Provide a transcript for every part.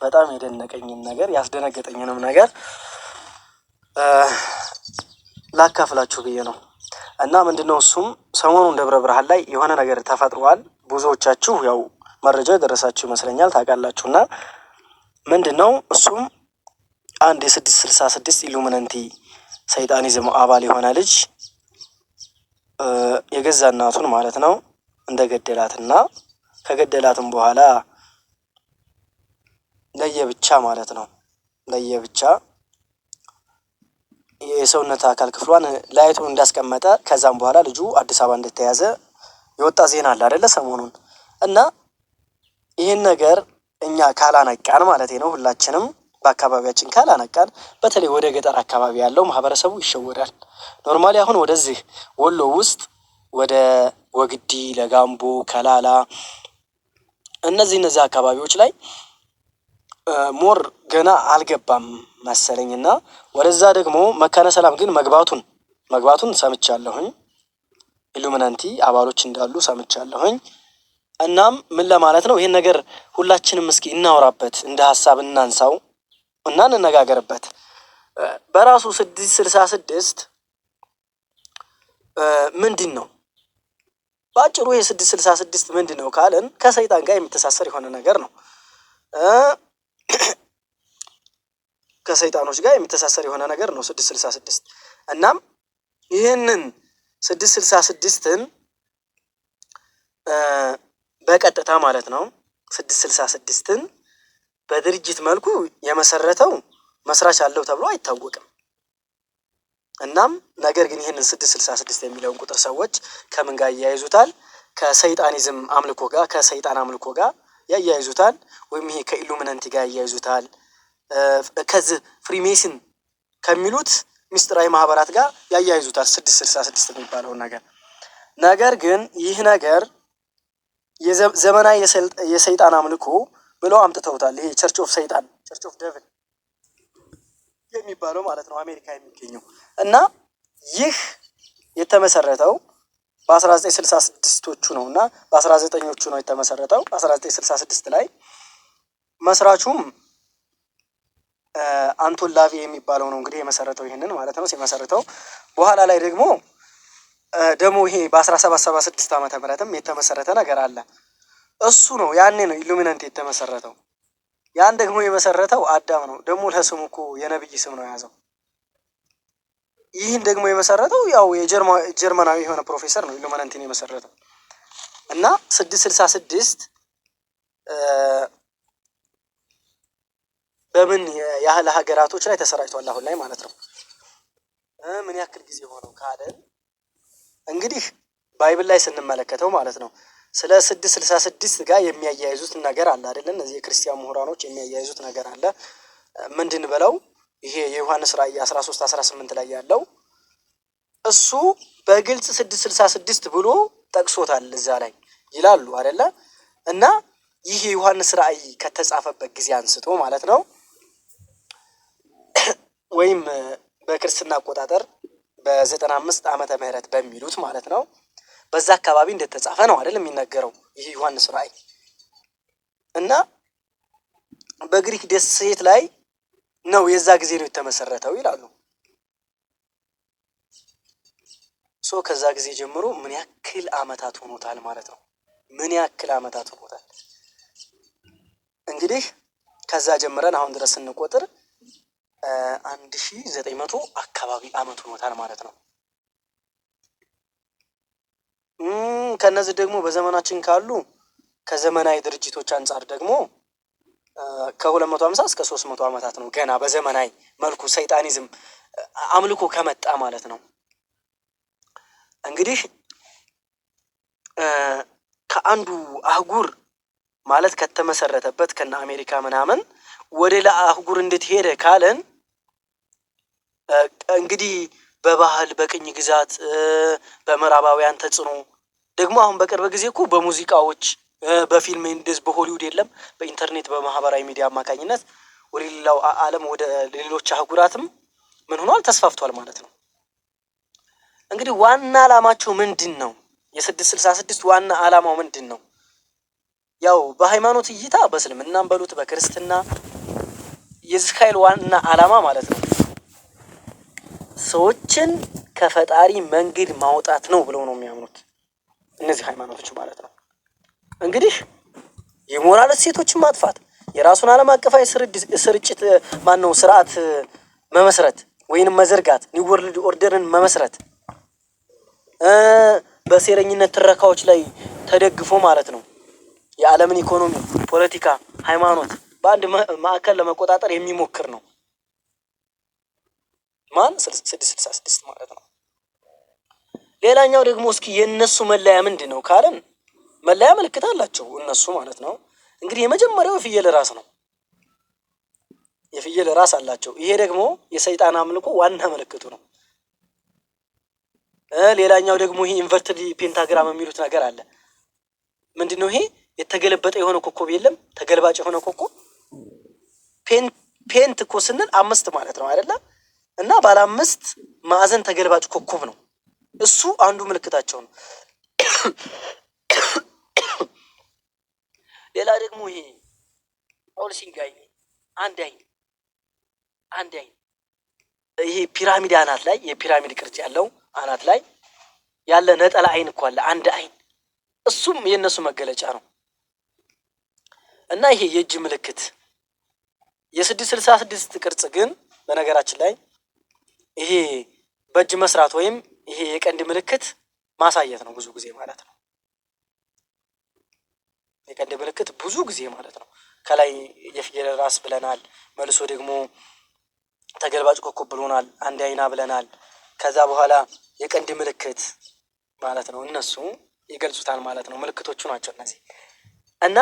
በጣም የደነቀኝን ነገር ያስደነገጠኝንም ነገር ላካፍላችሁ ብዬ ነው። እና ምንድነው እሱም ሰሞኑን ደብረ ብርሃን ላይ የሆነ ነገር ተፈጥሯል። ብዙዎቻችሁ ያው መረጃው የደረሳችሁ ይመስለኛል፣ ታውቃላችሁ። እና ምንድነው እሱም አንድ የ666 ኢሉሚናንቲ ሰይጣኒዝም አባል የሆነ ልጅ የገዛ እናቱን ማለት ነው እንደገደላትና ከገደላትም በኋላ ለየብቻ ማለት ነው ለየብቻ የሰውነት አካል ክፍሏን ለያይቶ እንዳስቀመጠ፣ ከዛም በኋላ ልጁ አዲስ አበባ እንደተያዘ የወጣ ዜና አለ አይደለ ሰሞኑን። እና ይህን ነገር እኛ ካላነቃን ማለት ነው፣ ሁላችንም በአካባቢያችን ካላነቃን፣ በተለይ ወደ ገጠር አካባቢ ያለው ማህበረሰቡ ይሸወዳል። Normally አሁን ወደዚህ ወሎ ውስጥ ወደ ወግዲ፣ ለጋምቦ፣ ከላላ እነዚህ አካባቢዎች ላይ more ገና አልገባም መሰለኝ፣ እና ወደዛ ደግሞ መካነ ሰላም ግን መግባቱን ሰምቻለሁኝ። ኢሉሚናንቲ አባሎች እንዳሉ ሰምቻለሁኝ። እናም ምን ለማለት ነው፣ ይሄን ነገር ሁላችንም እስኪ እናውራበት፣ እንደ ሀሳብ እናንሳው እና እንነጋገርበት። በራሱ 666 ምንድን ነው? በአጭሩ ይሄ 666 ምንድን ነው ካልን ከሰይጣን ጋር የሚተሳሰር የሆነ ነገር ነው። ከሰይጣኖች ጋር የሚተሳሰር የሆነ ነገር ነው 666። እናም ይህንን 666ን በቀጥታ ማለት ነው 666ን በድርጅት መልኩ የመሰረተው መስራች አለው ተብሎ አይታወቅም። እናም ነገር ግን ይህንን 666 የሚለውን ቁጥር ሰዎች ከምን ጋር ያያይዙታል? ከሰይጣኒዝም አምልኮ ጋር፣ ከሰይጣን አምልኮ ጋር ያያይዙታል። ወይም ይሄ ከኢሉሚናንቲ ጋር ያያይዙታል። ከዚህ ፍሪሜስን ከሚሉት ምስጢራዊ ማህበራት ጋር ያያይዙታል 666 የሚባለውን ነገር። ነገር ግን ይህ ነገር ዘመናዊ የሰይጣን አምልኮ ብለው አምጥተውታል። ይሄ Church of ሰይጣን፣ Church of Devil የሚባለው ማለት ነው አሜሪካ የሚገኘው። እና ይህ የተመሰረተው በ1966ቶቹ ነው፣ እና በ19ኞቹ ነው የተመሰረተው 1966 ላይ። መስራቹም አንቶን ላቬ የሚባለው ነው እንግዲህ የመሰረተው ይህንን ማለት ነው። ሲመሰርተው በኋላ ላይ ደግሞ ይሄ በ1776 ዓመተ ምህረትም የተመሰረተ ነገር አለ። እሱ ነው፣ ያኔ ነው ኢሉሚናንቲ የተመሰረተው። ያን ደግሞ የመሰረተው አዳም ነው። ደግሞ ለስሙ እኮ የነብይ ስም ነው የያዘው። ይህን ደግሞ የመሰረተው ያው የጀርመናዊ የሆነ ፕሮፌሰር ነው ኢሉሚናንቲን የመሰረተው። እና 666 በምን ያህል ሀገራቶች ላይ ተሰራጭቷል አሁን ላይ ማለት ነው። ምን ያክል ጊዜ ሆነው ካለን እንግዲህ Bible ላይ ስንመለከተው ማለት ነው ስለ 666 ጋር የሚያያይዙት ነገር አለ አይደለ? እነዚህ የክርስቲያን ምሁራኖች የሚያያይዙት ነገር አለ። ምንድን ብለው? ይሄ የዮሐንስ ራእይ 13 18 ላይ ያለው እሱ በግልጽ 666 ብሎ ጠቅሶታል እዛ ላይ ይላሉ አይደለ? እና ይህ የዮሐንስ ራእይ ከተጻፈበት ጊዜ አንስቶ ማለት ነው፣ ወይም በክርስትና አቆጣጠር በ95 ዓመተ ምህረት በሚሉት ማለት ነው፣ በዛ አካባቢ እንደተጻፈ ነው አይደል የሚነገረው ይህ ዮሐንስ ራእይ። እና በግሪክ ደሴት ላይ ነው የዛ ጊዜ ነው የተመሰረተው ይላሉ። So ከዛ ጊዜ ጀምሮ ምን ያክል አመታት ሆኖታል ማለት ነው? ምን ያክል አመታት ሆኖታል? እንግዲህ ከዛ ጀምረን አሁን ድረስ ስንቆጥር 1900 አካባቢ አመት ሆኖታል ማለት ነው። ከነዚህ ደግሞ በዘመናችን ካሉ ከዘመናዊ ድርጅቶች አንጻር ደግሞ ከ250 እስከ 300 ዓመታት ነው ገና በዘመናዊ መልኩ ሰይጣኒዝም አምልኮ ከመጣ ማለት ነው። እንግዲህ ከአንዱ አህጉር ማለት ከተመሰረተበት ከነ አሜሪካ ምናምን ወደ ሌላ አህጉር እንዴት ሄደ ካለን እንግዲህ በባህል፣ በቅኝ ግዛት፣ በምዕራባውያን ተጽዕኖ፣ ደግሞ አሁን በቅርብ ጊዜ እኮ በሙዚቃዎች፣ በፊልም፣ እንደዚህ በሆሊውድ የለም፣ በኢንተርኔት፣ በማህበራዊ ሚዲያ አማካኝነት ወደ ሌላው ዓለም፣ ወደ ሌሎች አህጉራትም ምን ሆኗል፣ ተስፋፍቷል ማለት ነው። እንግዲህ ዋና ዓላማቸው ምንድን ነው? የ666 ዋና ዓላማው ምንድን ነው? ያው በሃይማኖት እይታ በእስልምናም በሉት በክርስትና የዚህ ኃይል ዋና ዓላማ ማለት ነው ሰዎችን ከፈጣሪ መንገድ ማውጣት ነው ብለው ነው የሚያምኑት እነዚህ ሃይማኖቶች ማለት ነው። እንግዲህ የሞራል እሴቶችን ማጥፋት፣ የራሱን ዓለም አቀፋዊ ስርጭት ማነው ስርዓት መመስረት ወይንም መዘርጋት፣ new world order ን መመስረት፣ በሴረኝነት ትረካዎች ላይ ተደግፎ ማለት ነው የዓለምን ኢኮኖሚ፣ ፖለቲካ፣ ሃይማኖት በአንድ ማዕከል ለመቆጣጠር የሚሞክር ነው። ማን? 666 ማለት ነው። ሌላኛው ደግሞ እስኪ የእነሱ መለያ ምንድን ነው ካልን መለያ ምልክት አላቸው እነሱ ማለት ነው። እንግዲህ የመጀመሪያው የፍየል ራስ ነው። የፍየል ራስ አላቸው። ይሄ ደግሞ የሰይጣን አምልኮ ዋና ምልክቱ ነው። ሌላኛው ደግሞ ይሄ inverted pentagram የሚሉት ነገር አለ። ምንድን ነው ይሄ? የተገለበጠ የሆነ ኮከብ የለም? ተገልባጭ የሆነ ኮከብ። Pent እኮ ስንል አምስት ማለት ነው አይደለ? እና ባለ አምስት ማዕዘን ተገልባጭ ኮከብ ነው። እሱ አንዱ ምልክታቸው ነው። ሌላ ደግሞ ይሄ all seeing eye፣ አንድ አይን፣ አንድ አይን፣ ይሄ ፒራሚድ አናት ላይ፣ የፒራሚድ ቅርጽ ያለው አናት ላይ ያለ ነጠላ አይን እኮ አለ፣ አንድ አይን፣ እሱም የእነሱ መገለጫ ነው። እና ይሄ የእጅ ምልክት የ666 ቅርጽ ግን በነገራችን ላይ ይሄ በእጅ መስራት ወይም ይሄ የቀንድ ምልክት ማሳየት ነው ብዙ ጊዜ ማለት ነው። የቀንድ ምልክት ብዙ ጊዜ ማለት ነው። ከላይ የፍየል ራስ ብለናል። መልሶ ደግሞ ተገልባጭ ኮከብ ብሎናል። አንድ አይና ብለናል። ከዛ በኋላ የቀንድ ምልክት ማለት ነው። እነሱ ይገልጹታል ማለት ነው። ምልክቶቹ ናቸው እነዚህ። እና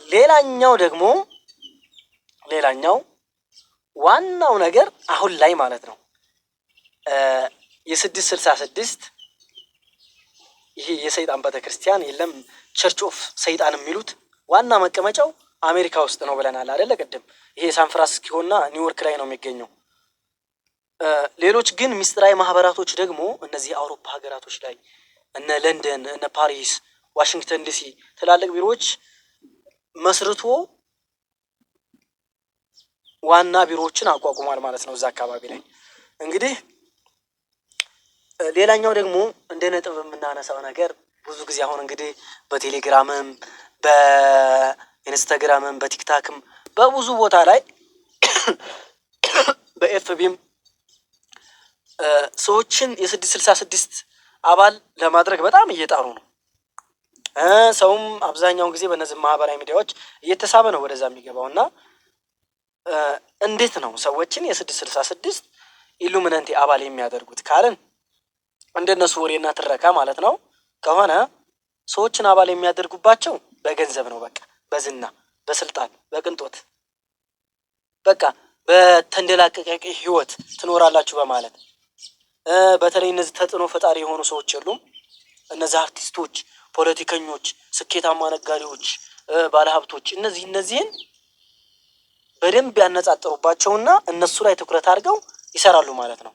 ሌላኛው ደግሞ፣ ሌላኛው ዋናው ነገር አሁን ላይ ማለት ነው የ666 ይሄ የሰይጣን ቤተክርስቲያን የለም፣ Church of ሰይጣን የሚሉት ዋና መቀመጫው አሜሪካ ውስጥ ነው ብለናል አይደለ? ቅድም ይሄ ሳን ፍራንሲስኮና ኒውዮርክ ላይ ነው የሚገኘው። ሌሎች ግን ሚስጥራዊ ማህበራቶች ደግሞ እነዚህ አውሮፓ ሀገራቶች ላይ፣ እነ ለንደን፣ እነ ፓሪስ፣ ዋሽንግተን ዲሲ ትላልቅ ቢሮዎች መስርቶ ዋና ቢሮዎችን አቋቁሟል ማለት ነው እዛ አካባቢ ላይ። እንግዲህ ሌላኛው ደግሞ እንደ ነጥብ የምናነሳው ነገር ብዙ ጊዜ አሁን እንግዲህ በቴሌግራምም በኢንስታግራምም በቲክታክም በብዙ ቦታ ላይ በ FB ም ሰዎችን የ666 አባል ለማድረግ በጣም እየጣሩ ነው። ሰውም አብዛኛውን ጊዜ በእነዚህ ማህበራዊ ሚዲያዎች እየተሳበ ነው ወደዛ የሚገባው። እና እንዴት ነው ሰዎችን የ666 ኢሉሚናንቲ አባል የሚያደርጉት ካልን እንደነሱ ወሬና ትረካ ማለት ነው ከሆነ ሰዎችን አባል የሚያደርጉባቸው በገንዘብ ነው። በቃ በዝና፣ በስልጣን፣ በቅንጦት፣ በቃ በተንደላቀቀ ህይወት ትኖራላችሁ በማለት። በተለይ እነዚህ ተጽዕኖ ፈጣሪ የሆኑ ሰዎች የሉም? እነዚህ አርቲስቶች፣ ፖለቲከኞች፣ ስኬታማ ነጋዴዎች፣ ባለሀብቶች፣ እነዚህን በደንብ ያነጣጥሩባቸውና እነሱ ላይ ትኩረት አድርገው ይሰራሉ ማለት ነው።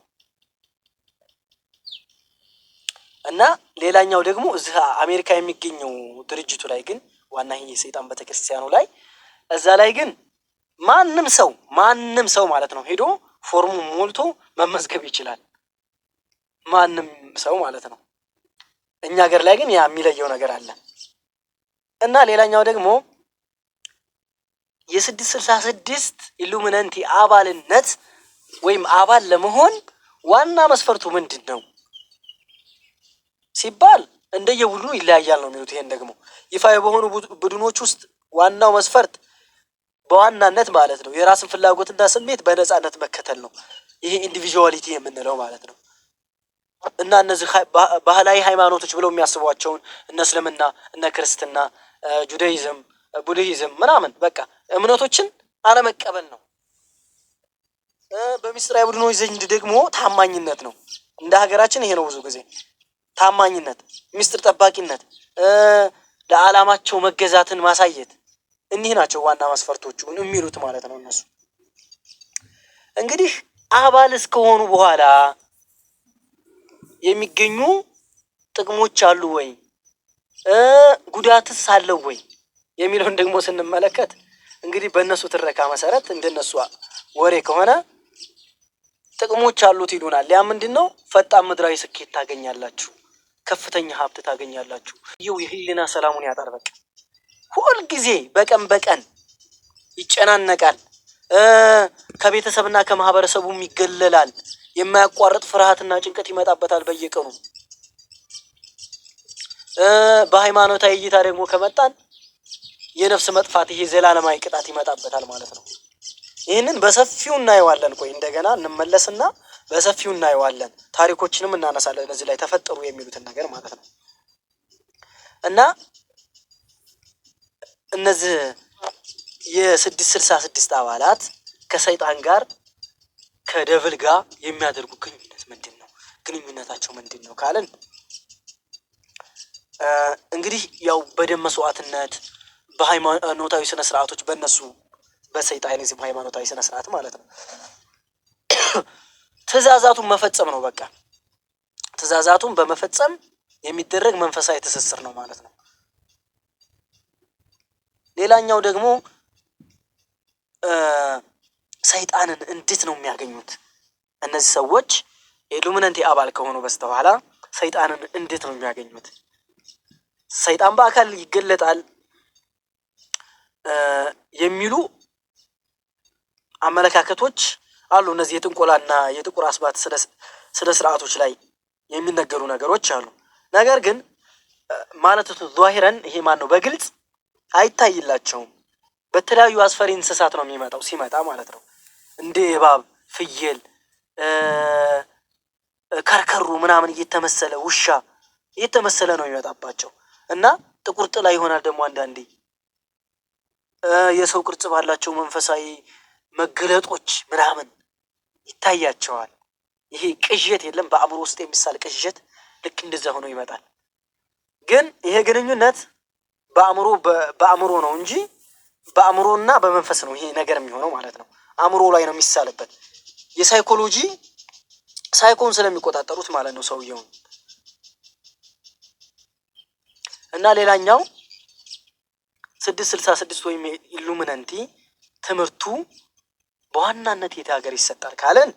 እና ሌላኛው ደግሞ እዚህ አሜሪካ የሚገኘው ድርጅቱ ላይ ግን፣ ዋና ይሄ የሰይጣን ቤተክርስቲያኑ ላይ፣ እዛ ላይ ግን ማንም ሰው፣ ማንም ሰው ማለት ነው ሄዶ ፎርሙ ሞልቶ መመዝገብ ይችላል። ማንም ሰው ማለት ነው። እኛ ሀገር ላይ ግን ያ የሚለየው ነገር አለ። እና ሌላኛው ደግሞ የ666 ኢሉሚናንቲ አባልነት ወይም አባል ለመሆን ዋና መስፈርቱ ምንድን ነው ሲባል እንደየቡድኑ ይለያያል ነው የሚሉት። ይሄን ደግሞ ይፋ በሆኑ ቡድኖች ውስጥ ዋናው መስፈርት በዋናነት ማለት ነው የራስን ፍላጎትና ስሜት በነፃነት መከተል ነው። ይሄ individuality የምንለው ማለት ነው። እና እነዚህ ባህላዊ ሃይማኖቶች ብለው የሚያስቧቸውን እነ እስልምና፣ እነ ክርስትና፣ Judaism፣ ቡድሂዝም ምናምን በቃ እምነቶችን አለመቀበል ነው። በሚስጥራዊ ቡድኖች ዘንድ ደግሞ ታማኝነት ነው። እንደ ሀገራችን ይሄ ነው ብዙ ጊዜ ታማኝነት፣ ሚስጥር ጠባቂነት፣ ለዓላማቸው መገዛትን ማሳየት፣ እኒህ ናቸው ዋና መስፈርቶቹ የሚሉት ማለት ነው። እነሱ እንግዲህ አባል እስከሆኑ በኋላ የሚገኙ ጥቅሞች አሉ ወይ፣ ጉዳትስ አለው ወይ የሚለውን ደግሞ ስንመለከት እንግዲህ በእነሱ ትረካ መሰረት እንደነሱ ወሬ ከሆነ ጥቅሞች አሉት ይሉናል። ያ ምንድን ነው? ፈጣን ምድራዊ ስኬት ታገኛላችሁ፣ ከፍተኛ ሀብት ታገኛላችሁ። ይኸው የህሊና ሰላሙን ያጣል። በቃ ሁልጊዜ በቀን በቀን ይጨናነቃል። ከቤተሰብና ከማህበረሰቡም ይገለላል። የማያቋርጥ ፍርሃትና ጭንቀት ይመጣበታል በየቀኑ። በሃይማኖታዊ እይታ ደግሞ ከመጣን የነፍስ መጥፋት ይሄ ዘላለማዊ ቅጣት ይመጣበታል ማለት ነው። ይህንን በሰፊው እናየዋለን። ቆይ እንደገና እንመለስና በሰፊው እናየዋለን። ታሪኮችንም እናነሳለን እዚህ ላይ ተፈጠሩ የሚሉትን ነገር ማለት ነው። እና እነዚህ የ666 አባላት ከሰይጣን ጋር ከ devil ጋር የሚያደርጉ ግንኙነት ምንድን ነው? ግንኙነታቸው ምንድን ነው ካልን እንግዲህ ያው በደም መስዋዕትነት፣ በሃይማኖታዊ ስነ ስርዓቶች፣ በእነሱ በሰይጣኒዝም ሃይማኖታዊ ስነ ስርዓት ማለት ነው፣ ትእዛዛቱን መፈጸም ነው። በቃ ትእዛዛቱን በመፈጸም የሚደረግ መንፈሳዊ ትስስር ነው ማለት ነው። ሌላኛው ደግሞ ሰይጣንን እንዴት ነው የሚያገኙት? እነዚህ ሰዎች የኢሉሚናቲ አባል ከሆኑ በስተኋላ ሰይጣንን እንዴት ነው የሚያገኙት? ሰይጣን በአካል ይገለጣል የሚሉ አመለካከቶች አሉ። እነዚህ የጥንቆላና የጥቁር አስማት ስነ ስርዓቶች ላይ የሚነገሩ ነገሮች አሉ። ነገር ግን ማለት ዟሂረን ይሄ ማን ነው በግልጽ አይታይላቸውም። በተለያዩ አስፈሪ እንስሳት ነው የሚመጣው፣ ሲመጣ ማለት ነው። እንደ እባብ፣ ፍየል፣ ከርከሩ ምናምን እየተመሰለ፣ ውሻ እየተመሰለ ነው የሚመጣባቸው እና ጥቁር ጥላ ይሆናል ደግሞ አንዳንዴ የሰው ቅርጽ ባላቸው መንፈሳዊ መገለጦች ምናምን ይታያቸዋል። ይሄ ቅዠት የለም፣ በአእምሮ ውስጥ የሚሳል ቅዠት ልክ እንደዛ ሆኖ ይመጣል። ግን ይሄ ግንኙነት በአእምሮ በአእምሮ ነው እንጂ በአእምሮና በመንፈስ ነው ይሄ ነገር የሚሆነው ማለት ነው። አእምሮ ላይ ነው የሚሳልበት፣ የ psychology psycho ን ስለሚቆጣጠሩት ማለት ነው ሰውየውን። እና ሌላኛው 666 ወይም ኢሉሚናንቲ ትምህርቱ በዋናነት የት ሀገር ይሰጣል ካለን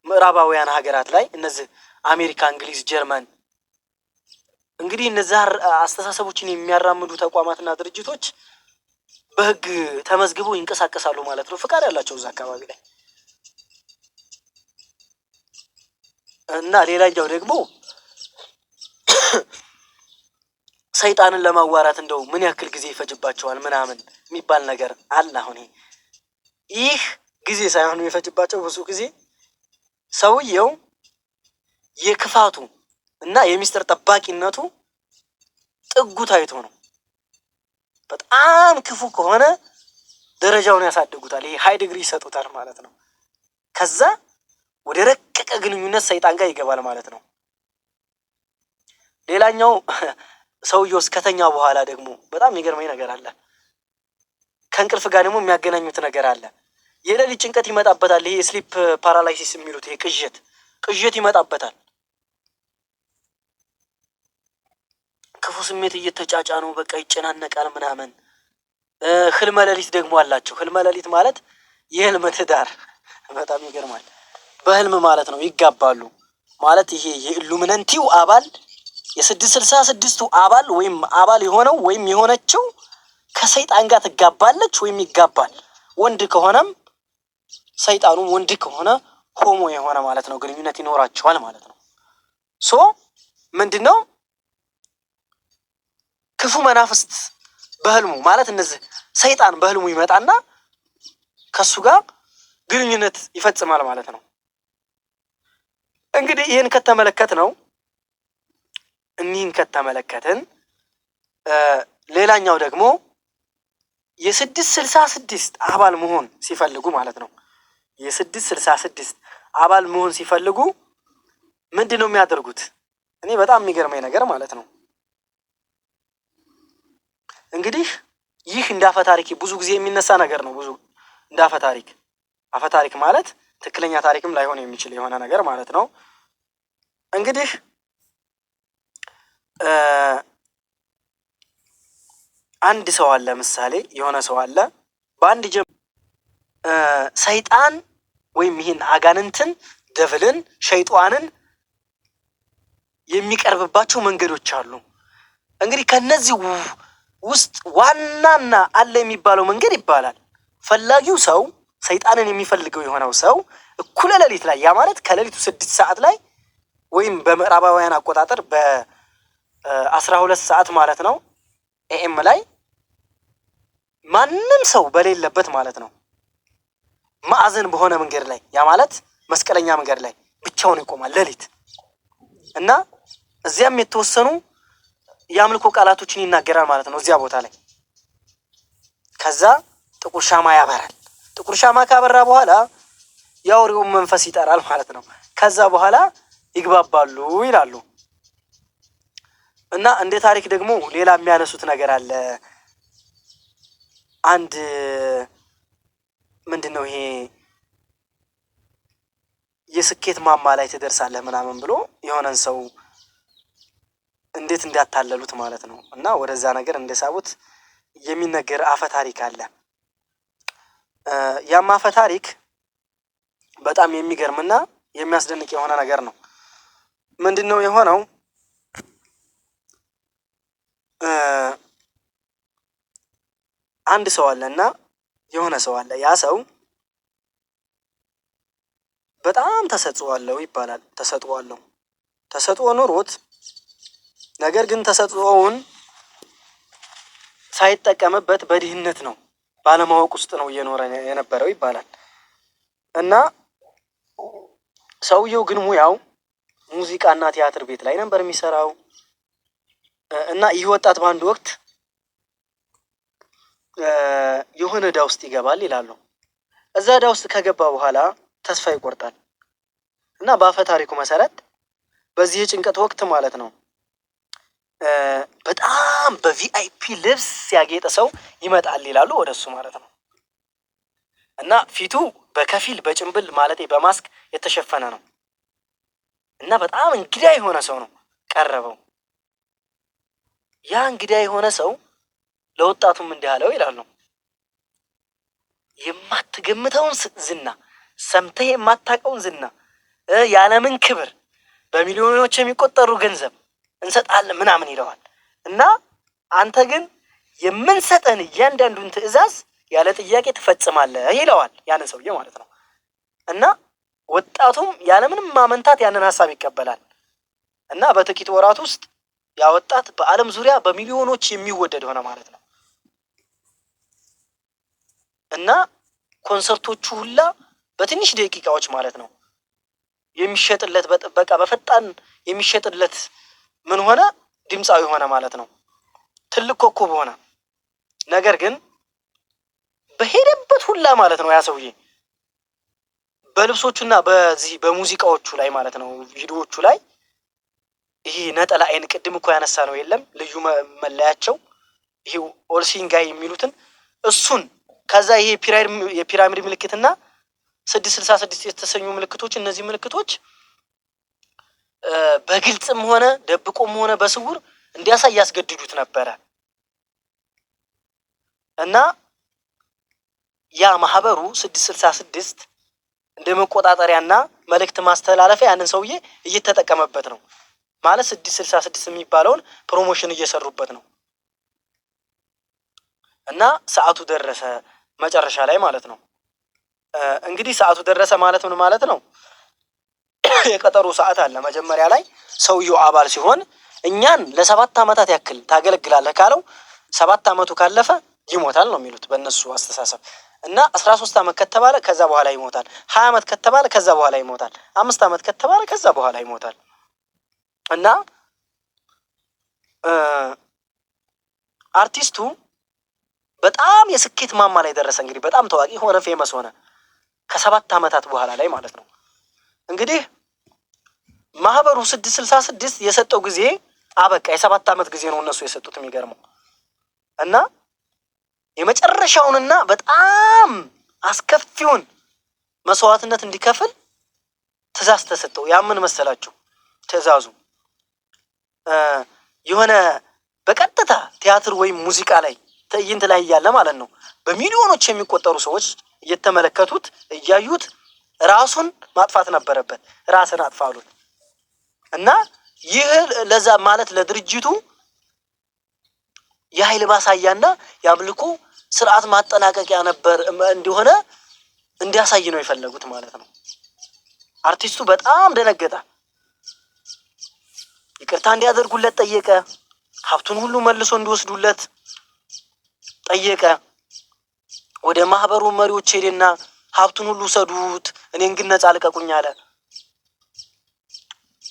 ምዕራባውያን ሀገራት ላይ፣ እነዚህ አሜሪካ፣ እንግሊዝ፣ ጀርመን። እንግዲህ እነዚህ አስተሳሰቦችን የሚያራምዱ ተቋማትና ድርጅቶች በህግ ተመዝግበው ይንቀሳቀሳሉ ማለት ነው። ፍቃድ ያላቸው እዛ አካባቢ ላይ። እና ሌላኛው ደግሞ ሰይጣንን ለማዋራት እንደው ምን ያክል ጊዜ ይፈጅባቸዋል ምናምን የሚባል ነገር አለ። አሁን ይህ ጊዜ ሳይሆን የሚፈጅባቸው ብዙ ጊዜ ሰውየው የክፋቱ እና የሚስጥር ጠባቂነቱ ጥጉ ታይቶ ነው። በጣም ክፉ ከሆነ ደረጃውን ያሳድጉታል። ይሄ high degree ይሰጡታል ማለት ነው። ከዛ ወደ ረቀቀ ግንኙነት ሰይጣን ጋር ይገባል ማለት ነው። ሌላኛው ሰውየው እስከተኛ በኋላ ደግሞ በጣም የሚገርመኝ ነገር አለ። ከእንቅልፍ ጋር ደግሞ የሚያገናኙት ነገር አለ። የሌሊት ጭንቀት ይመጣበታል። ይሄ sleep paralysis የሚሉት ይሄ ቅዠት ቅዠት ይመጣበታል። ክፉ ስሜት እየተጫጫነው በቃ ይጨናነቃል ምናምን። ህልመ ሌሊት ደግሞ አላቸው። ህልመ ሌሊት ማለት የህልም ትዳር፣ በጣም ይገርማል። በህልም ማለት ነው ይጋባሉ ማለት። ይሄ የኢሉሚናንቲው አባል የ666ቱ አባል ወይም አባል የሆነው ወይም የሆነችው ከሰይጣን ጋር ትጋባለች ወይም ይጋባል። ወንድ ከሆነም ሰይጣኑም ወንድ ከሆነ homo የሆነ ማለት ነው ግንኙነት ይኖራቸዋል ማለት ነው። So ምንድነው? ክፉ መናፍስት በህልሙ ማለት እነዚህ ሰይጣን በህልሙ ይመጣና ከሱ ጋር ግንኙነት ይፈጽማል ማለት ነው። እንግዲህ ይህን ከተመለከት ነው እኒህን ከተመለከትን ሌላኛው ደግሞ የ666 አባል መሆን ሲፈልጉ ማለት ነው። የ666 አባል መሆን ሲፈልጉ ምንድን ነው የሚያደርጉት? እኔ በጣም የሚገርመኝ ነገር ማለት ነው። እንግዲህ ይህ እንደ አፈ ታሪክ ብዙ ጊዜ የሚነሳ ነገር ነው። ብዙ እንደ አፈ ታሪክ፣ አፈ ታሪክ ማለት ትክክለኛ ታሪክም ላይሆን የሚችል የሆነ ነገር ማለት ነው። እንግዲህ አንድ ሰው አለ፣ ምሳሌ የሆነ ሰው አለ። በአንድ ሰይጣን ወይም ይህን አጋንንትን፣ devil ን፣ ሸይጧንን የሚቀርብባቸው መንገዶች አሉ። እንግዲህ ከነዚህ ውስጥ ዋናና አለ የሚባለው መንገድ ይባላል ፈላጊው ሰው፣ ሰይጣንን የሚፈልገው የሆነው ሰው እኩለ ሌሊት ላይ፣ ያ ማለት ከሌሊቱ 6 ሰዓት ላይ ወይም በምዕራባውያን አቆጣጠር በ12 ሰዓት ማለት ነው AM ላይ፣ ማንም ሰው በሌለበት ማለት ነው፣ ማዕዘን በሆነ መንገድ ላይ፣ ያ ማለት መስቀለኛ መንገድ ላይ ብቻውን ይቆማል ሌሊት እና እዚያም የተወሰኑ የአምልኮ ቃላቶችን ይናገራል ማለት ነው እዚያ ቦታ ላይ። ከዛ ጥቁር ሻማ ያበራል። ጥቁር ሻማ ካበራ በኋላ የአውሬውን መንፈስ ይጠራል ማለት ነው። ከዛ በኋላ ይግባባሉ ይላሉ። እና እንደ ታሪክ ደግሞ ሌላ የሚያነሱት ነገር አለ። አንድ ምንድን ነው ይሄ የስኬት ማማ ላይ ትደርሳለህ ምናምን ብሎ የሆነን ሰው እንዴት እንዳታለሉት ማለት ነው። እና ወደዛ ነገር እንደሳቡት የሚነገር አፈ ታሪክ አለ። ያም አፈ ታሪክ በጣም የሚገርምና የሚያስደንቅ የሆነ ነገር ነው። ምንድን ነው የሆነው? አንድ ሰው አለ እና የሆነ ሰው አለ። ያ ሰው በጣም ተሰጥኦ አለው ይባላል። ተሰጥኦ አለው። ተሰጥኦ ኑሮት ነገር ግን ተሰጥኦውን ሳይጠቀምበት በድህነት ነው፣ ባለማወቅ ውስጥ ነው እየኖረ የነበረው ይባላል። እና ሰውየው ግን ሙያው ሙዚቃና ቲያትር ቤት ላይ ነበር የሚሰራው። እና ይህ ወጣት በአንድ ወቅት የሆነ ዕዳ ውስጥ ይገባል ይላሉ። እዛ ዕዳ ውስጥ ከገባ በኋላ ተስፋ ይቆርጣል። እና በአፈ ታሪኩ መሰረት በዚህ የጭንቀት ወቅት ማለት ነው በጣም በ VIP ልብስ ያጌጠ ሰው ይመጣል ይላሉ ወደ እሱ ማለት ነው። እና ፊቱ በከፊል በጭንብል ማለት በማስክ የተሸፈነ ነው። እና በጣም እንግዳ የሆነ ሰው ነው ቀረበው። ያ እንግዳ የሆነ ሰው ለወጣቱም እንዲህ አለው ይላሉ። የማትገምተውን ዝና፣ ሰምተህ የማታውቀውን ዝና፣ የዓለምን ክብር፣ በሚሊዮኖች የሚቆጠሩ ገንዘብ እንሰጣለን ምናምን ይለዋል። እና አንተ ግን የምንሰጠን እያንዳንዱን ትዕዛዝ ያለ ጥያቄ ትፈጽማለህ ይለዋል፣ ያንን ሰውዬ ማለት ነው። እና ወጣቱም ያለምንም ማመንታት ያንን ሀሳብ ይቀበላል። እና በጥቂት ወራት ውስጥ ያ ወጣት በዓለም ዙሪያ በሚሊዮኖች የሚወደድ ሆነ ማለት ነው። እና ኮንሰርቶቹ ሁላ በትንሽ ደቂቃዎች ማለት ነው የሚሸጥለት፣ በቃ በፈጣን የሚሸጥለት ምን ሆነ፣ ድምፃዊ ሆነ ማለት ነው። ትልቅ ኮከብ ሆነ። ነገር ግን በሄደበት ሁላ ማለት ነው ያ ሰውዬ በልብሶቹና በዚህ በሙዚቃዎቹ ላይ ማለት ነው ቪዲዮዎቹ ላይ ይሄ ነጠላ አይን ቅድም እኮ ያነሳ ነው የለም፣ ልዩ መለያቸው ይሄ all seeing eye የሚሉትን እሱን፣ ከዛ ይሄ የፒራሚድ ምልክትና 666 የተሰኙ ምልክቶች፣ እነዚህ ምልክቶች በግልጽም ሆነ ደብቆም ሆነ በስውር እንዲያሳይ ያስገድዱት ነበረ። እና ያ ማህበሩ 666 እንደ መቆጣጠሪያና መልእክት ማስተላለፊያ ያንን ሰውዬ እየተጠቀመበት ነው። ማለት 666 የሚባለውን promotion እየሰሩበት ነው። እና ሰዓቱ ደረሰ መጨረሻ ላይ ማለት ነው። እንግዲህ ሰዓቱ ደረሰ ማለት ምን ማለት ነው? የቀጠሮ ሰዓት አለ። መጀመሪያ ላይ ሰውየው አባል ሲሆን እኛን ለ7 ዓመታት ያክል ታገለግላለህ ካለው 7 ዓመቱ ካለፈ ይሞታል ነው የሚሉት በእነሱ አስተሳሰብ። እና 13 ዓመት ከተባለ ከዛ በኋላ ይሞታል። 20 ዓመት ከተባለ ከዛ በኋላ ይሞታል። 5 ዓመት ከተባለ ከዛ በኋላ ይሞታል። እና አርቲስቱ በጣም የስኬት ማማ ላይ ደረሰ። እንግዲህ በጣም ታዋቂ ሆነ፣ famous ሆነ ከ7 ዓመታት በኋላ ላይ ማለት ነው። እንግዲህ ማህበሩ 666 የሰጠው ጊዜ አበቃ። የ7 ዓመት ጊዜ ነው እነሱ የሰጡት። የሚገርመው እና የመጨረሻውንና በጣም አስከፊውን መስዋዕትነት እንዲከፍል ትዕዛዝ ተሰጠው። ያ ምን መሰላችሁ? ትዕዛዙ የሆነ በቀጥታ ቲያትር ወይም ሙዚቃ ላይ ትዕይንት ላይ እያለ ማለት ነው፣ በሚሊዮኖች የሚቆጠሩ ሰዎች እየተመለከቱት እያዩት ራሱን ማጥፋት ነበረበት። ራስን አጥፋ አሉት። እና ይህ ለዛ ማለት ለድርጅቱ የኃይል ማሳያና የአምልኮ ስርዓት ማጠናቀቂያ ነበር እንደሆነ እንዲያሳይ ነው የፈለጉት ማለት ነው። አርቲስቱ በጣም ደነገጠ። ይቅርታ እንዲያደርጉለት ጠየቀ። ሀብቱን ሁሉ መልሶ እንዲወስዱለት ጠየቀ። ወደ ማህበሩ መሪዎች ሄደና ሀብቱን ሁሉ ውሰዱት፣ እኔን ግን ነፃ ልቀቁኝ አለ።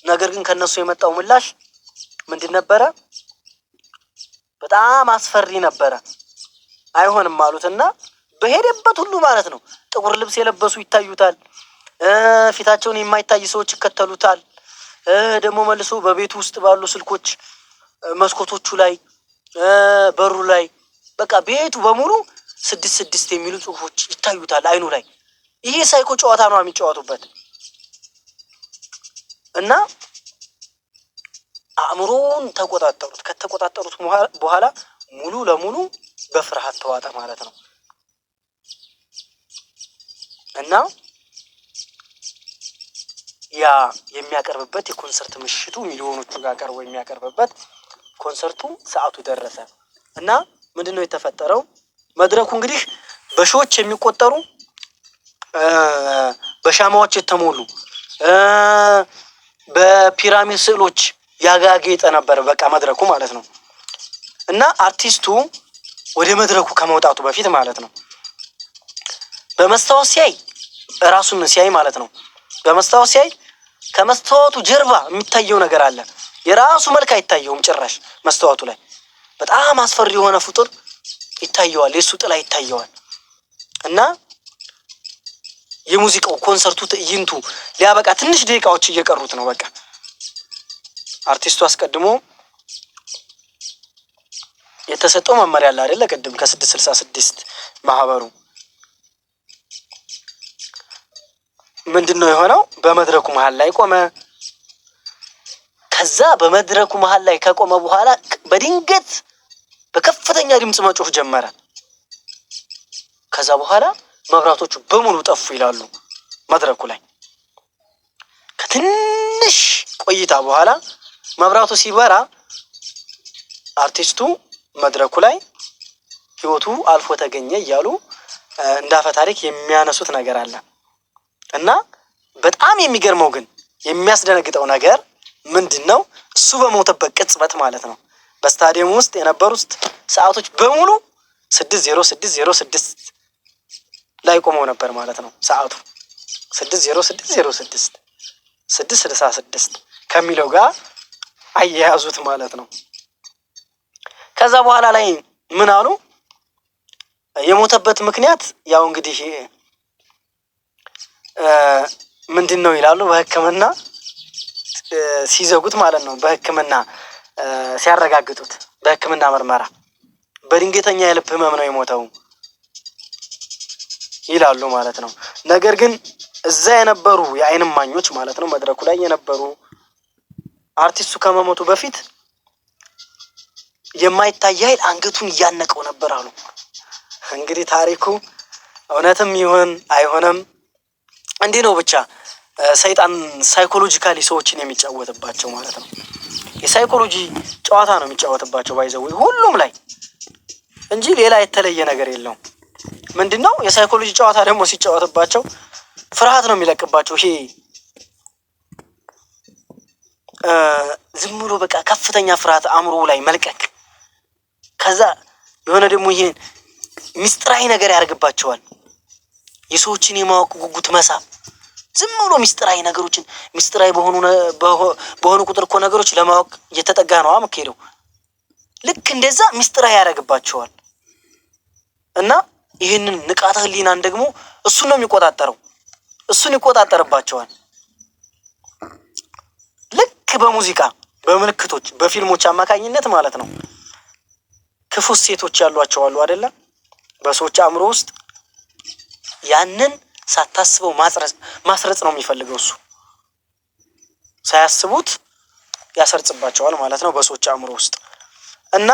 ነገር ግን ከነሱ የመጣው ምላሽ ምንድን ነበረ? በጣም አስፈሪ ነበረ። አይሆንም አሉትና በሄደበት ሁሉ ማለት ነው ጥቁር ልብስ የለበሱ ይታዩታል። ፊታቸውን የማይታይ ሰዎች ይከተሉታል። ደግሞ መልሶ በቤቱ ውስጥ ባሉ ስልኮች መስኮቶቹ ላይ፣ በሩ ላይ፣ በቃ ቤቱ በሙሉ 6 6 የሚሉ ጽሁፎች ይታዩታል አይኑ ላይ። ይሄ ሳይኮ ጨዋታ ነው የሚጫወቱበት እና አእምሮውን ተቆጣጠሩት። ከተቆጣጠሩት በኋላ ሙሉ ለሙሉ በፍርሃት ተዋጠ ማለት ነው። እና ያ የሚያቀርብበት የኮንሰርት ምሽቱ ሚሊዮኖቹ ጋር ቀርቦ የሚያቀርብበት ኮንሰርቱ ሰዓቱ ደረሰ። እና ምንድን ነው የተፈጠረው? መድረኩ እንግዲህ በሺዎች የሚቆጠሩ በሻማዎች የተሞሉ፣ በፒራሚድ ስዕሎች ያጋጌጠ ነበር። በቃ መድረኩ ማለት ነው። እና አርቲስቱ ወደ መድረኩ ከመውጣቱ በፊት ማለት ነው በመስታወት ሲያይ፣ ራሱን ሲያይ ማለት ነው፣ በመስታወት ሲያይ ከመስታወቱ ጀርባ የሚታየው ነገር አለ። የራሱ መልክ አይታየውም ጭራሽ። መስታወቱ ላይ በጣም አስፈሪ የሆነ ፍጡር ይታየዋል። የእሱ ጥላ ይታየዋል። እና የሙዚቃው ኮንሰርቱ ትዕይንቱ ሊያበቃ ትንሽ ደቂቃዎች እየቀሩት ነው። በቃ አርቲስቱ አስቀድሞ የተሰጠው መመሪያ አለ አይደለ? ቅድም ከ666 ማህበሩ ምንድን ነው የሆነው? በመድረኩ መሀል ላይ ቆመ። ከዛ በመድረኩ መሀል ላይ ከቆመ በኋላ በድንገት በከፍተኛ ድምፅ መጮህ ጀመረ። ከዛ በኋላ መብራቶቹ በሙሉ ጠፉ ይላሉ መድረኩ ላይ። ከትንሽ ቆይታ በኋላ መብራቱ ሲበራ አርቲስቱ መድረኩ ላይ ህይወቱ አልፎ ተገኘ እያሉ እንዳፈ ታሪክ የሚያነሱት ነገር አለ። እና በጣም የሚገርመው ግን የሚያስደነግጠው ነገር ምንድን ነው? እሱ በሞተበት ቅጽበት ማለት ነው በስታዲየም ውስጥ የነበሩት ሰዓቶች በሙሉ 6:06:06 ላይ ቆመው ነበር ማለት ነው። ሰዓቱ 6:06:06፣ 666 ከሚለው ጋር አያያዙት ማለት ነው። ከዛ በኋላ ላይ ምን አሉ? የሞተበት ምክንያት ያው እንግዲህ ምንድን ነው ይላሉ፣ በሕክምና ሲዘጉት ማለት ነው። በሕክምና ሲያረጋግጡት፣ በሕክምና ምርመራ በድንገተኛ የልብ ህመም ነው የሞተው ይላሉ ማለት ነው። ነገር ግን እዛ የነበሩ የዓይን እማኞች ማለት ነው፣ መድረኩ ላይ የነበሩ፣ አርቲስቱ ከመሞቱ በፊት የማይታይ ኃይል አንገቱን እያነቀው ነበር አሉ። እንግዲህ ታሪኩ እውነትም ይሁን አይሆንም እንዲህ ነው ብቻ ሰይጣን psychologically ሰዎችን የሚጫወትባቸው ማለት ነው። የ psychology ጨዋታ ነው የሚጫወትባቸው by the way ሁሉም ላይ እንጂ ሌላ የተለየ ነገር የለውም። ምንድን ነው የ psychology ጨዋታ ደግሞ ሲጫወትባቸው ፍርሃት ነው የሚለቅባቸው። ይሄ ዝም ብሎ በቃ ከፍተኛ ፍርሃት አእምሮ ላይ መልቀቅ። ከዛ የሆነ ደግሞ ይሄን ሚስጥራዊ ነገር ያደርግባቸዋል። የሰዎችን የማወቅ ጉጉት መሳብ፣ ዝም ብሎ ሚስጥራዊ ነገሮችን፣ ሚስጥራዊ በሆኑ ቁጥር እኮ ነገሮች ለማወቅ እየተጠጋ ነው የምትሄደው። ልክ እንደዛ ሚስጥራዊ ያደርግባቸዋል። እና ይህንን ንቃተ ህሊናን ደግሞ እሱን ነው የሚቆጣጠረው። እሱን ይቆጣጠርባቸዋል። ልክ በሙዚቃ፣ በምልክቶች፣ በፊልሞች አማካኝነት ማለት ነው። ክፉ ሴቶች ያሏቸው አሉ አይደለ? በሰዎች አእምሮ ውስጥ ያንን ሳታስበው ማስረጽ ነው የሚፈልገው እሱ። ሳያስቡት ያሰርጽባቸዋል ማለት ነው በሰዎች አእምሮ ውስጥ። እና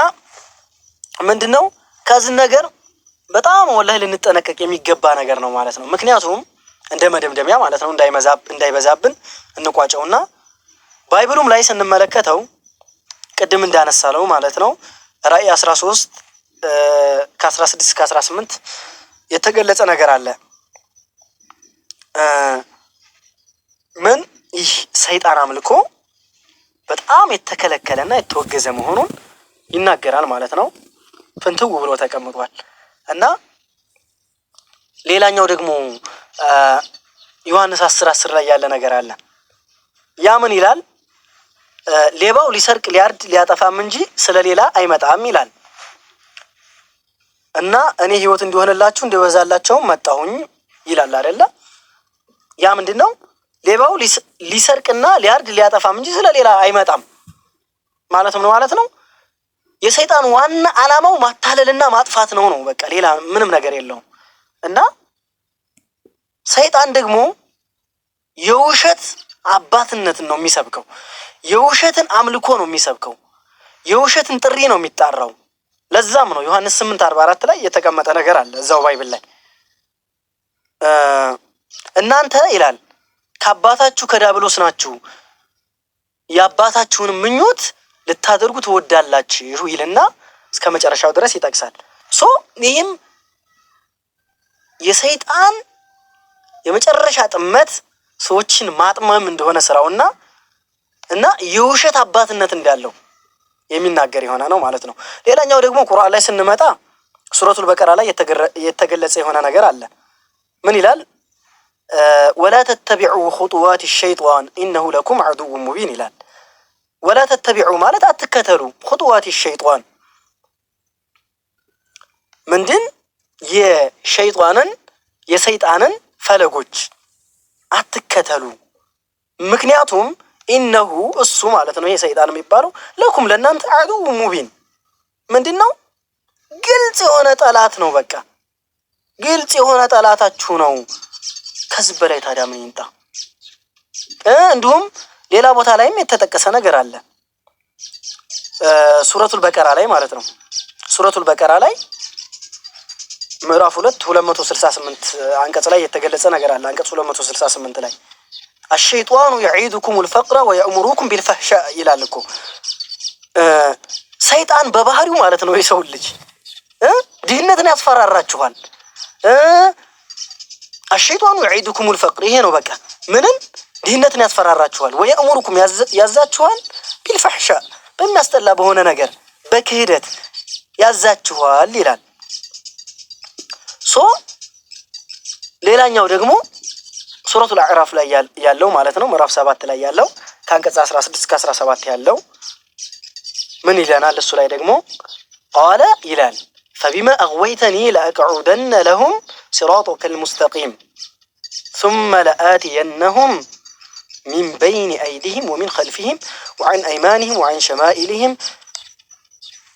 ምንድን ነው ከዚህ ነገር በጣም ወላሂ ልንጠነቀቅ የሚገባ ነገር ነው ማለት ነው። ምክንያቱም እንደ መደምደሚያ ማለት ነው እንዳይበዛብን እንቋጨውና Bible ኡም ላይ ስንመለከተው ቅድም እንዳነሳለው ማለት ነው ራእይ 13 ከ16 እስከ 18 የተገለጸ ነገር አለ። ምን ይህ ሰይጣን አምልኮ በጣም የተከለከለና የተወገዘ መሆኑን ይናገራል ማለት ነው። ፍንትው ብሎ ተቀምጧል። እና ሌላኛው ደግሞ ዮሐንስ 10:10 ላይ ያለ ነገር አለ። ያ ምን ይላል? ሌባው ሊሰርቅ ሊያርድ ሊያጠፋም እንጂ ስለሌላ አይመጣም ይላል። እና እኔ ሕይወት እንዲሆንላችሁ እንዲበዛላቸውም መጣሁኝ ይላል አይደለ? ያ ምንድን ነው? ሌባው ሊሰርቅና ሊያርድ ሊያጠፋም እንጂ ስለሌላ አይመጣም ማለት ምን ማለት ነው? የሰይጣን ዋና ዓላማው ማታለልና ማጥፋት ነው ነው በቃ ሌላ ምንም ነገር የለውም። እና ሰይጣን ደግሞ የውሸት አባትነትን ነው የሚሰብከው። የውሸትን አምልኮ ነው የሚሰብከው። የውሸትን ጥሪ ነው የሚጣራው። ለዛም ነው ዮሐንስ 8:44 ላይ የተቀመጠ ነገር አለ እዛው Bible ላይ፣ እናንተ ይላል ከአባታችሁ ከዲያብሎስ ናችሁ፣ የአባታችሁን ምኞት ልታደርጉ ትወዳላችሁ ይልና እስከ መጨረሻው ድረስ ይጠቅሳል። So ይህም የሰይጣን የመጨረሻ ጥመት ሰዎችን ማጥመም እንደሆነ ስራውና እና የውሸት አባትነት እንዳለው የሚናገር የሆነ ነው ማለት ነው። ሌላኛው ደግሞ ቁርአን ላይ ስንመጣ ሱረቱል በቀራ ላይ የተገለጸ የሆነ ነገር አለ። ምን ይላል? ولا تتبعوا خطوات الشيطان إنه لكم عدو مبين ይላል። ولا تتبعوا ማለት አትከተሉ፣ خطوات الشيطان ምንድን የሸይጣንን የሰይጣንን ፈለጎች አትከተሉ። ምክንያቱም إنه እሱ ማለት ነው ይሄ ሰይጣን የሚባለው لكم ለእናንተ عدو مبين ምንድን ነው? ግልጽ የሆነ ጠላት ነው። በቃ ግልጽ የሆነ ጠላታችሁ ነው። ከዚህ በላይ ታዲያ ምን ይምጣ? እንዲሁም ሌላ ቦታ ላይም የተጠቀሰ ነገር አለ። ሱረቱል በቀራ ላይ ማለት ነው። ሱረቱል በቀራ ላይ ምዕራፍ 2 268 አንቀጽ ላይ የተገለጸ ነገር አለ። አንቀጽ 268 ላይ الشيطان يعدكم الفقر ويأمركم بالفحشاء ይላል እኮ። ሰይጣን በባህሪው ማለት ነው የሰው ልጅ ድህነትን ያስፈራራችኋል። الشيطان يعدكم الفقر ይሄ ነው በቃ ምንም ድህነትን ያስፈራራችኋል። ويأمركم ያዛችኋል፣ بالفحشاء በሚያስጠላ በሆነ ነገር በክህደት ያዛችኋል ይላል። So ሌላኛው ደግሞ ሱረቱል አዕራፍ ላይ ያለው ማለት ነው ምዕራፍ 7 ላይ ያለው ከአንቀጽ 16 እስከ 17 ያለው ምን ይለናል? እሱ ላይ ደግሞ قال ይላል فبما أغويتني لأقعدن لهم صراطك المستقيم ثم لآتينهم من بين أيديهم ومن خلفهم وعن أيمانهم وعن شمائلهم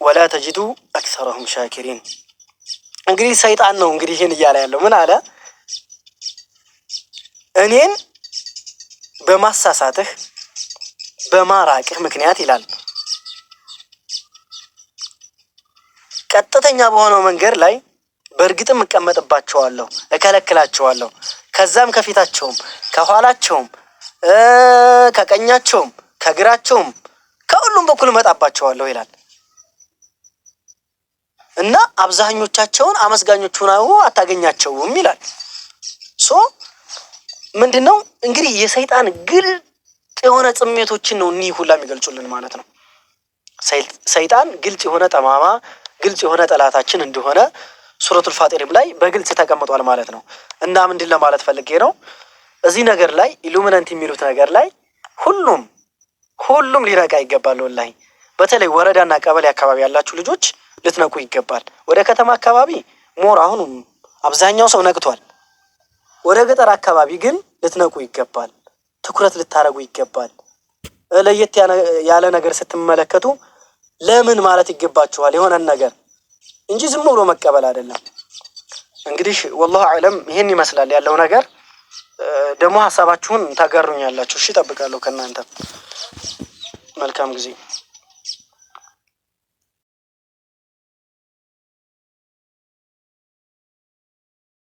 ولا تجد أكثرهم شاكرين። እንግዲህ ሰይጣን ነው እንግዲህ ይህን እያለ ያለው። ምን አለ? እኔን በማሳሳትህ በማራቅህ ምክንያት ይላል ቀጥተኛ በሆነው መንገድ ላይ በእርግጥም እቀመጥባቸዋለሁ፣ እከለክላቸዋለሁ። ከዛም ከፊታቸውም ከኋላቸውም ከቀኛቸውም ከግራቸውም ከሁሉም በኩል እመጣባቸዋለሁ ይላል እና አብዛኞቻቸውን አመስጋኞች ሆነው አታገኛቸውም ይላል። So ምንድነው እንግዲህ የሰይጣን ግልጽ የሆነ ጥመቶችን ነው እኒህ ሁላ የሚገልጹልን ማለት ነው። ሰይጣን ግልጽ የሆነ ጠማማ፣ ግልጽ የሆነ ጠላታችን እንደሆነ ሱረቱል ፋጢርም ላይ በግልጽ ተቀምጧል ማለት ነው። እና ምንድን ለማለት ፈልጌ ነው፣ እዚህ ነገር ላይ ኢሉሚናንቲ የሚሉት ነገር ላይ ሁሉም ሁሉም ሊነቃ ይገባል። ወላሂ በተለይ ወረዳና ቀበሌ አካባቢ ያላችሁ ልጆች ልትነቁ ይገባል። ወደ ከተማ አካባቢ more አሁን አብዛኛው ሰው ነቅቷል። ወደ ገጠር አካባቢ ግን ልትነቁ ይገባል። ትኩረት ልታደርጉ ይገባል። ለየት ያለ ነገር ስትመለከቱ ለምን ማለት ይገባችኋል የሆነን ነገር እንጂ ዝም ብሎ መቀበል አይደለም። እንግዲህ والله أعلم ይሄን ይመስላል ያለው ነገር። ደግሞ ሀሳባችሁን ታጋሩኛላችሁ። እሺ፣ እጠብቃለሁ ከእናንተ። መልካም ጊዜ።